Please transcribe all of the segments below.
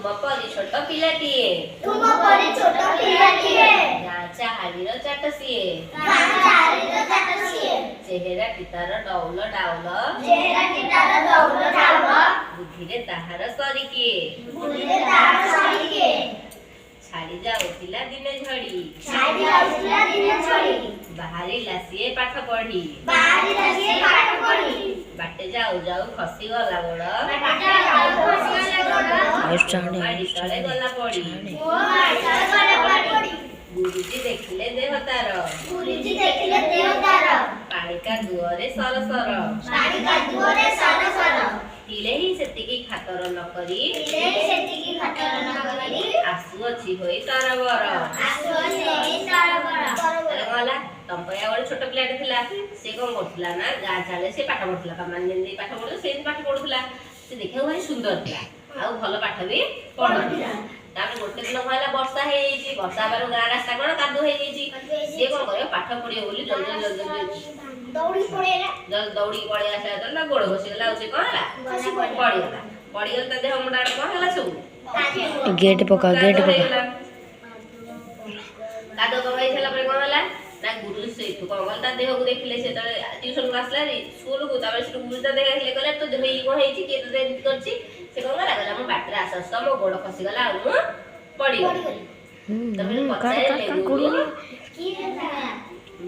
ତୁମ ପରି ଛୋଟ ପିଲାଟିଏ। ତୁମ ପରି ଛୋଟ ପିଲାଟିଏ। ଗାଁ ଚାହାଳିର ଚାଟ ସିଏ। ଗାଁ ଚାହାଳିର ଚାଟ ସିଏ। ଚେହେରାଟି ତାର ଡଉଲ ଡାଉଲ। ଚେହେରାଟି ତାର ଡଉଲ ଡାଉଲ। ବୁଦ୍ଧିରେ ତାହାର ସରି କିଏ? ବୁଦ୍ଧିରେ ତାହାର ସରି କିଏ? ଛାଡ଼ି ଯାଉଥିଲା ଦିନେ ଝଡ଼ି। ଛାଡ଼ି ଯାଉଥିଲା ଦିନେ ଝଡ଼ି। ବାହାରିଲା ସିଏ ପାଠ ପଢି। ବାହାରିଲା ସିଏ ପାଠ ପଢି। ବାଟେ ଯାଉ ଯାଉ ଖସିଗଲା ଗୋଡ଼। ବାଟେ ଯାଉ ଖସିଗଲା ଗୋଡ଼। ମାଡ଼ି ତଳେ ଗଲା ପଡି। ମୋ ମାଡ଼ି ତଳେ ଗଲା ପଡି। ଗୁରୁଜୀ ଦେଖିଲେ ଦେହ ତାର। ଗୁରୁଜୀ ଦେଖିଲେ ଦେହ ତାର। ପାଣି କାଦୁଅରେ ସର ସର। ପାଣି କାଦୁଅରେ ସର ସର। ତିଳେ ହିଁ ସେତିକି ଖାତର ନ କରି। ତିଳେ ସେତିକି ଖାତର ନ କରି। ଆସୁଅଛି ହୋଇ ତରବର। ଆସୁଅଛି ହୋଇ ତରବର। ତାହେଲେ କଣ ହେଲା? ତମ ପରି ଆଉ ଗୋଟେ ଛୋଟ ପିଲାଟେ ଥିଲା। ସେ କଣ କରୁଥିଲା ନା, ଗାଁ ଚାଳେ ସେ ପାଠ ପଢୁଥିଲା। ମାନେ ଯେମିତି ପାଠ ପଢୁଥିଲା, ସେମିତି ପାଠ ପଢୁଥିଲା। ସେ ଦେଖିବାକୁ ଭାରି ସୁନ୍ଦର ଥିଲା ଆଉ ଭଲ ପାଠ ବି ପଢୁଥିଲା। ତାପରେ ଗୋଟେ ଦିନ କଣ ହେଲା? ବର୍ଷା ହେଇଯାଇଛି। ବର୍ଷା ହେବାରୁ ଗାଁ ରାସ୍ତା କଣ କାଦୁଅ ହେଇଯାଇଛି। ସିଏ କଣ କରିବ, ପାଠ ପଢିବ ବୋଲି ଜଲ୍ଦି ଜଲ୍ଦି ଜଲ୍ଦି ଦୌଡ଼ି ପଳେଇଲା। ଜଲ୍ଦି ଦୌଡ଼ିକି ପଳେଇ ଆସିଲା। ଯେତେବେଳେ ତା ଗୋଡ ଖସିଗଲା ଆଉ ସେ କଣ ହେଲା? ଖସି ପଡ଼ିଲା। ପଡିଗଲା। ପଡିଗଲା, ତା ଦେହ ମୁଣ୍ଡ ଆଡେ କଣ ହେଲା ସବୁ? ଗେଟ୍ ପକା, ଗେଟ୍ କାଦୁଅ ପକା। ହେଇଗଲା। କାଦୁଅ ପକାଇ ସାରିଲା ପରେ କଣ ହେଲା ନା, ଗୁରୁ ସେଇଠୁ କଣ କଲେ, ତା ଦେହକୁ ଦେଖିଲେ। ସେ ଯେତେବେଳେ ଟ୍ୟୁସନକୁ ଆସିଲା ସ୍କୁଲକୁ, ତାପରେ ସେଠୁ ଗୁରୁ ତା ଦେହ ଦେଖିଲେ। କହିଲେ, ତୋ ଦେହ ଇଏ କଣ ହେଇଛି? କିଏ ତୋତେ ଏମିତି କରିଛି? ସେ କଣ କଲା? କହିଲା, ମୁଁ ବାଟରେ ଆସୁ ଆସୁ ମୋ ଗୋଡ ଖସିଗଲା ଆଉ ମୁଁ ପଡିଗଲି। ତାପରେ ପଚାରିଲେ ଗୁରୁ। କିଏ ହେଲା?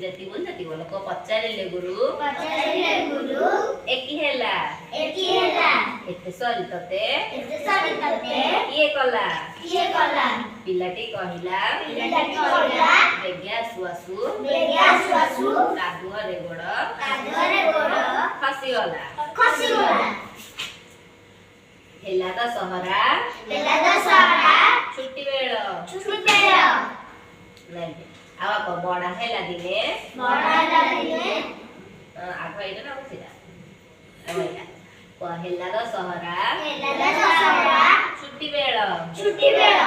ଯେତିକି ବୋଲ, ସେତିକି ବୋଲ। ଲୋକ ପଚାରିଲେ ଗୁରୁ। ପଚାରିଲେ ଗୁରୁ। ଏକି ହେଲା? ଏକି ହେଲା? ଏତେ ସରି ତତେ। ଏତେ ସରି ତତେ। କିଏ କଲା? କିଏ କଲା? ପିଲାଟି କହିଲା। ପିଲାଟି କହିଲା। ବେଗେ ଆସୁ ଆସୁ। ବେଗେ ଆସୁ ଆସୁ। କାଦୁଅରେ ଗୋଡ। କାଦୁଅରେ ଗୋଡ଼। ଖସିଗଲା। ଖସିଗଲା। ହେଲା ଦଶହରା। ହେଲା ଦଶହରା। ଛୁଟି ବେଳ। ଛୁଟି ବେଳ। ନାଇଁ, ଆଉ ଆଗ ବଡ ହେଲା ଦିନେ। ବଡ଼ ହେଲା ଦିନେ। ଆଗ ଏଇଟା ନା ଆଉ ସେଇଟା? ଆଉ ଏଇଟା ହେଲା ଦଶହରା। ହେଲା ଦଶହରା। ଛୁଟି ବେଳ। ଛୁଟି ବେଳ।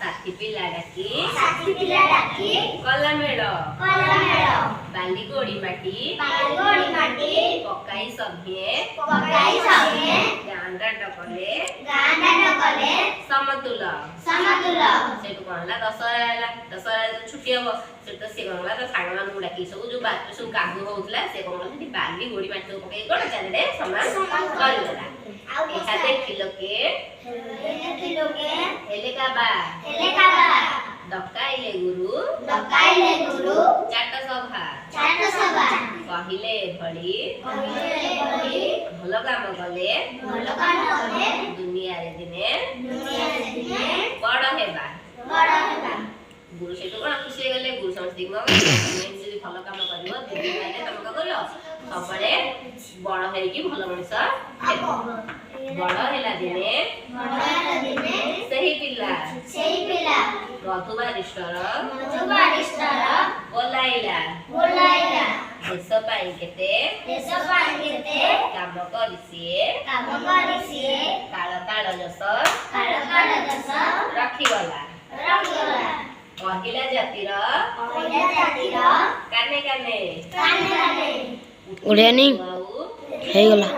ସାଥୀ ପିଲା ଡାକି। ସାଥୀ ପିଲା ଡାକି। କଲା ମେଳ। କଲା ମେଳ। ବାଲି, ଗୋଡି, ମାଟି। ବାଲି, ଗୋଡ଼ି, ମାଟି। ପକାଇ ସଭିଏଁ। ପକାଇ ସଭିଏଁ। ଗାଁ ଦାଣ୍ଡ କଲେ। ଗାଁ ଦାଣ୍ଡ କଲେ। ସମତୁଲ। ସମତୁଲ। ସେଇଠୁ କଣ ହେଲା? ଦଶହରା ହେଲା। ଦଶହରା ଯେତେବେଳେ ଛୁଟି ହବ, ସେଠୁ ତ ସିଏ କଣ କଲା, ତା ସାଙ୍ଗମାନଙ୍କୁ ଡାକି ସବୁ ଯୋଉ ବାଟରେ ସବୁ କାଦୁଅ ହଉଥିଲା, ସେ କଣ କଲା, ସେଠି ବାଲି, ଗୋଡି, ମାଟି ସବୁ ପକେଇକି କଣ ଚାରିଆଡେ ସମାନ କରିଦେଲା। ଆଉ ଏହା ଦେଖି ଲୋକେ। ଦେଖି ଲୋକେ। ହେଲେ କାବା। ହେଲେ କାବା। ଡକାଇଲେ ଗୁରୁ। ଡକାଇଲେ ଗୁରୁ। ଚାଟ ସଭା। ଚାଟ ସଭା। କହିଲେ ଏଭଳି। କହିଲେ ଏଭଳି। ଭଲ କାମ କଲେ। ଭଲ କାମ କଲେ। ଦୁନିଆରେ ଦିନେ। ଦୁନିଆରେ ଦିନେ। ବଡ ହେବା। ବଡ଼ ହେବା। ଗୁରୁ ସେଇଠୁ କଣ ଖୁସି ହେଇଗଲେ। ଗୁରୁ ସମସ୍ତଙ୍କୁ କଣ କହିଲେ, ତମେ ଏମିତି ଯଦି ଭଲ କାମ କରିବ, ଦୁନିଆରେ ତମେ କଣ କରିବ, ସବୁବେଳେ ବଡ ହେଇକି ଭଲ ମଣିଷ ହେବ। ବଡ ହେଲା ଦିନେ। ବଡ଼ ହେଲା ଦିନେ। ସେହି ପିଲା। ସେଇ ପିଲା। ମଧୁବାରିଷ୍ଟର। ମଧୁବାରିଷ୍ଟର। ବୋଲାଇଲା। ବୋଲାଇଲା। ଦେଶ ପାଇଁ କେତେ। ଦେଶ ପାଇଁ କେତେ। କାମ କରି ସିଏ। କାମ କରି ସିଏ। କାଳ କାଳ ଯଶ। କାଳ କାଳ ଯଶ। ରଖିଗଲା। ରଖିଗଲା। କହିଲା ଜାତିର। କହିଲା ଜାତିର। କାନେ କାନେ। କାନେ କାନେ। ଓଡ଼ିଆନି ଆଉ ହେଇଗଲା।